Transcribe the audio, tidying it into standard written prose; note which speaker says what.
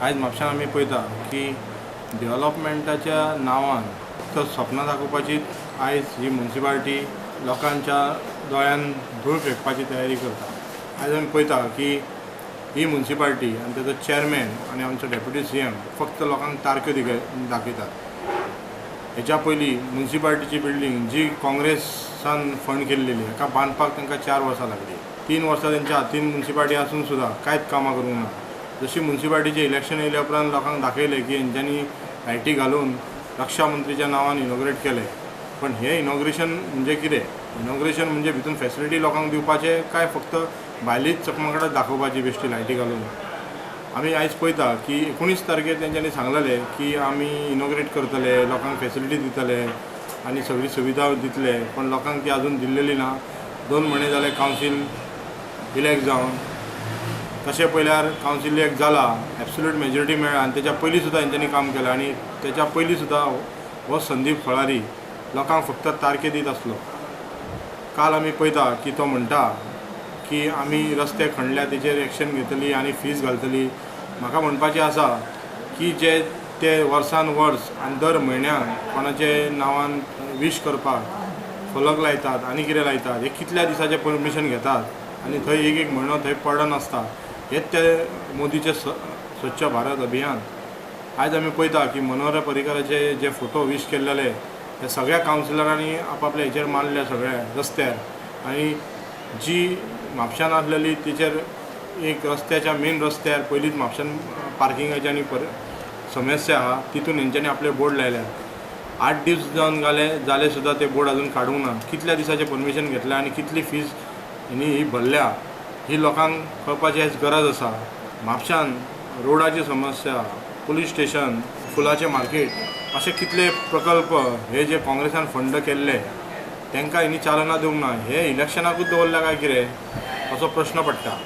Speaker 1: आयज म्हापश्यान आमी पळयता की डेव्हलपमेंटाच्या नांवान फक्त सपनां दाखोवपाची आयज ही मुन्सिपाल्टी लोकांच्या दोळ्यान धूळ फेकपाची तयारी करता. आयज आमी पळयता की ही मुन्सिपाल्टी आनी ताचो चॅरमॅन आनी आमचो डेप्युटी सीएम फक्त लोकांक तारख्यो दाखयतात. हेच्या पयलीं मुन्सिपाल्टीची बिल्डींग जी काँग्रेसान फंड केल्लेली हाका बांदपाक तांकां 4 वर्सां लागली. 3 वर्सां तेंच्या हातीन मुन्सिपाल्टी आसून सुद्दां कांयच कामां करूंक ना. जशी मुन्सिपाल्टीचें इलेक्शन येयल्या उपरांत लोकांक दाखयलें की हेंच्यांनी लायटी घालून रक्षा मंत्रीच्या नांवान इनॉग्रेट केलें. पण हें इनॉग्रेशन म्हणजे कितें? इनॉग्रेशन म्हणजे भितून फेसिलिटी लोकांक दिवपाचें काय फक्त भायलीच चकमकटात दाखोवपाची बेश्टी लायटी घालून? आमी आयज पळयता की 19 तारखेर तेंच्यांनी सांगलेलें की आमी इनॉग्रेट करतले, लोकांक फेसिलिटी दितले आनी सगळी सुविधा दितले, पण लोकांक ती अजून दिल्लेली ना. 2 म्हयने जाले कावन्सील इलेक्ट जावन. तशें पळयल्यार कावन्सील इलेक्ट जाला, एब्सोल्यूट मेजॉरिटी मेळ्ळा आनी तेच्या पयलीं सुद्दां हेंच्यांनी काम केलां आनी तेच्या पयलीं सुद्दां हो संदीप फळारी लोकांक फक्त तारखे दीत आसलो. काल आमी पळयता की तो म्हणटा की आमी रस्ते खणल्या तेचेर एक्शन घेतली आनी फीज घालतली. म्हाका म्हणपाचें आसा की जे ते वर्सान वर्स आनी दर म्हयन्याक कोणाचे नांवान वीश करपाक फलक लायतात आनी कितें लायतात, हे कितल्या दिसाचें परमिशन घेतात आनी थंय एक एक म्हयनो थंय पडन आसता. हेच ते मोदीचें स्वच्छ भारत अभियान. आयज आमी पळयता की मनोहर पर्रीकाराचे जे फोटो वीश केल्लेले ते सगळ्या कावन्सिलरांनी आपआपल्या हेचेर मारले सगळ्या रस्त्यार आनी जी म्हापश्यान आसलेली तेचेर एक रस्त्याच्या मेन रस्त्यार पयलींच म्हापश्यान पार्किंगाची आनी समस्या आहा तितून हेंच्यांनी आपले बोर्ड लायल्या. 8 दीस जावन जाले सुद्दां ते बोर्ड अजून काडूंक ना. कितल्या दिसाचें परमिशन घेतल्या आनी कितली फीज हेणी ही भरल्या ही लोकांक कळपाची आयज गरज आसा. म्हापश्यान रोडाची समस्या, पुलीस स्टेशन, फुलाचें मार्केट अशे कितले प्रकल्प हे जे काँग्रेसान फंड केल्ले तांकां हेणी चालना दिवंक ना. हे इलेक्शनाकूच दवरल्या काय कितें असो प्रश्न पडटा.